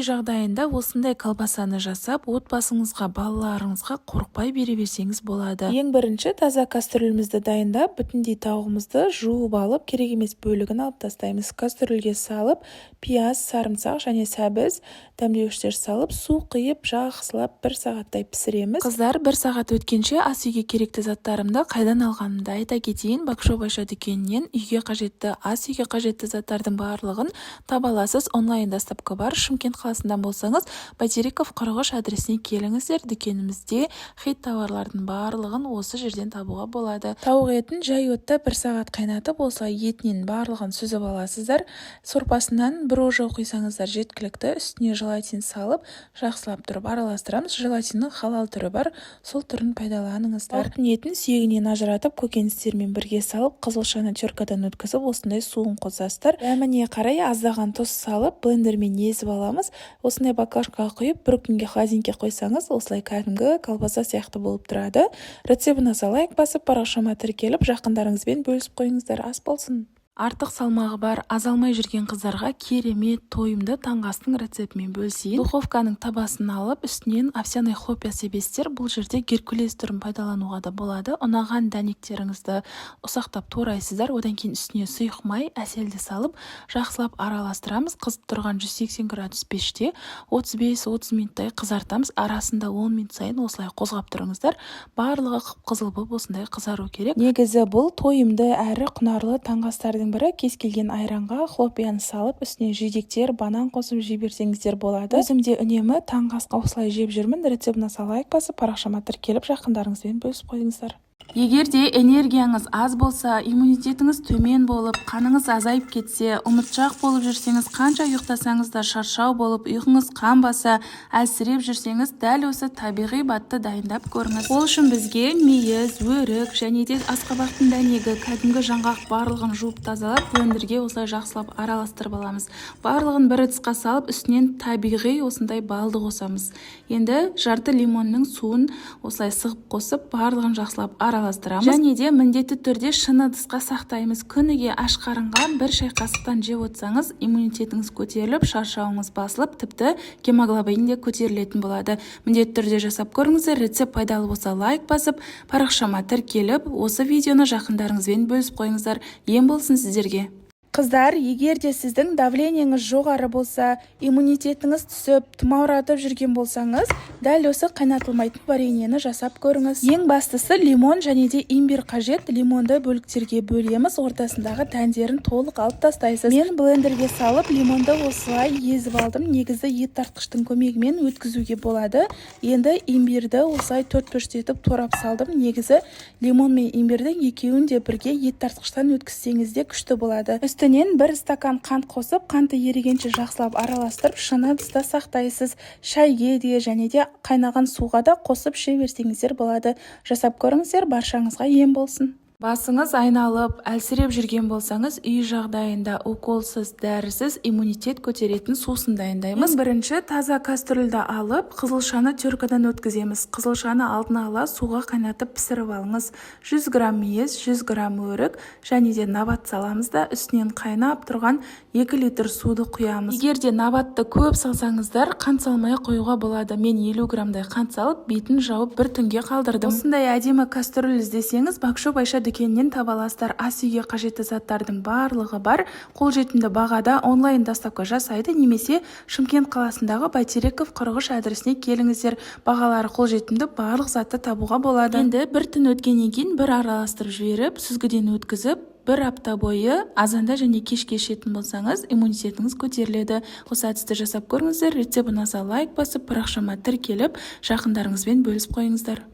Жағдайында осындай колбасаны жасап, отбасыңызға, балаларыңызға қорықпай бере берсеңіз болады. Ең бірінші таза кастрюлімізді дайындап, бүтіндей тауығымызды жуып алып, керек емес бөлігін алып тастаймыз. Кастрюльге салып, пияз, сарымсақ және сәбіз, дәмдеуіштер салып, су құйып, жақсылап бір сағаттай пісіреміз. Қыздар, бір сағат өткенше ас үйге керекті заттарымды қайдан алғанымды айта кетейін. Бакшоп Айша дүкенінен үйге қажетті, ас үйге қажетті заттардың барлығын таба аласыз. Онлайн доставка бар. Шымкент қаласында болсаңыз, Байтереков 43 адресіне келіңіздер. Дүкенімізде хит тауарлардың барлығын осы жерден табуға болады. Тауық етін жай отта бір сағат қайнатып, осылай етінен барлығын сүзіп аласыздар. Сорпасынан бір ожау құйсаңыздар, жеткілікті. Үстіне желатин салып, жақсылап тұрып араластырамыз. Желатиннің халал түрі бар, сол түрін пайдаланыңыздар. Тауықтың етін сүйегінен ажыратып, көкөністермен бірге салып, қызылшаны теркадан өткізіп, осындай суын қосасыздар. Дәміне қарай аздаған тұз салып, блендермен езіп аламыз. Осындай баклажкаға құйып, бір күнге холодильникке қойсаңыз, осылай кәдімгі колбаса сияқты болып тұрады. Рецепт ұнаса, лайк басып, парақшама тіркеліп, жақындарыңызбен бөлісіп қойыңыздар. Ас болсын! Артық салмағы бар, азалмай жүрген қыздарға керемет тойымды таңғы астың рецептімен бөлісейін. Духовканың табасын алып, үстінен овсяный хлопья себесіздер. Бұл жерде геркулес түрін пайдалануға да болады. Ұнаған дәнектеріңізді ұсақтап турайсыздар. Одан кейін үстіне сұйық май, әселді салып, жақсылап араластырамыз. Қызып тұрған 180 градус пеште 35-30 минуттай қызартамыз. Арасында 10 минут сайын осылай қозғап тұрыңыздар. Барлығы қып-қызыл болып, осындай қызару керек. Негізі, бұл тойымды әрі құнарлы таңғы астардың бірі. Кез келген айранға хлопьяны салып, үстіне жидектер, банан қосып жей берсеңіздер болады. Өзім де үнемі таңғы асқа осылай жеп жүрмін. Рецепт ұнаса, лайк басып, парақшама тіркеліп, жақындарыңызбен бөлісіп қойыңыздар. Егер де энергияңыз аз болса, иммунитетіңіз төмен болып, қаныңыз азайып кетсе, ұмытшақ болып жүрсеңіз, қанша ұйықтасаңыз да шаршау болып, ұйқыңыз қанбаса, әлсіреп жүрсеңіз, дәл осы табиғи БАДты дайындап көріңіз. Ол үшін бізге мейіз, өрік және де асқабақтың дәнегі, кәдімгі жаңғақ, барлығын жуып тазалап, блендерге осылай жақсылап араластырып аламыз. Барлығын бір ыдысқа салып, үстінен табиғи осындай балды қосамыз. Енді жарты лимонның суын осылай сығып қосып, барлығын жақсылап араластырамыз және де міндетті түрде шыны ыдысқа сақтаймыз. Күніге аш қарынға бір шай қасықтан жеп отырсаңыз, иммунитетіңіз көтеріліп, шаршауыңыз басылып, тіпті гемоглобин де көтерілетін болады. Міндетті түрде жасап көріңіздер. Рецепт пайдалы болса, лайк басып, парақшама тіркеліп, осы видеоны жақындарыңызбен бөлісіп қойыңыздар. Ем болсын сіздерге! Қыздар, егер де сіздің давлениеңіз жоғары болса, иммунитетіңіз түсіп, тұмауратып жүрген болсаңыз, дәл осы қайнатылмайтын вареньені жасап көріңіз. Ең бастысы, лимон және де имбирь қажет. Лимонды бөліктерге бөлеміз, ортасындағы дәндерін толық алып тастайсыз. Мен блендерге салып, лимонды осылай езіп алдым. Негізі, ет тартқыштың көмегімен өткізуге болады. Енді имбирді осылай төрт бұрышты турап салдым. Негізі, лимон мен имбирдің екеуін де бірге ет тартқыштан өткізсеңіз де күшті болады. Үстінен бір стакан қант қосып, қанты ерігенше жақсылап араластырып, шыны ыдыста сақтайсыз. Шайге де және де қайнаған суға да қосып іше берсеңіздер болады. Жасап көріңіздер, баршаңызға ем болсын! Басыңыз айналып, әлсіреп жүрген болсаңыз, үй жағдайында уколсыз, дәрісіз иммунитет көтеретін сусын дайындаймыз. Ең бірінші таза кастрюльді алып, қызылшаны теркадан өткіземіз. Қызылшаны алдын ала суға қайнатып, пісіріп алыңыз. 100 грамм мейіз, 100 грамм өрік және де набат саламыз да, үстінен қайнап тұрған 2 литр суды құямыз. Егер де набатты көп салсаңыздар, қант салмай қоюға болады. Мен 50 граммдай қант салып, бетін жауып, бір түнге қалдырдым. Осындай әдемі кастрюль іздесеңіз, Бакшоп Айша дүкенінен таба аласыздар. Ас үйге қажетті заттардың барлығы бар. Қолжетімді бағада онлайн доставка жасайды немесе Шымкент қаласындағы Байтереков 43 адресіне келіңіздер. Бағалары қолжетімді, барлық затты табуға болады. Енді бір түн өткеннен кейін бір араластырып жіберіп, сүзгіден өткізіп, бір апта бойы азанда және кешке ішетін болсаңыз, иммунитетіңіз көтеріледі. Осы әдісті жасап көріңіздер. Рецепт ұнаса, лайк басып, парақшама тіркеліп, жақындарыңызбен бөлісіп қойыңыздар.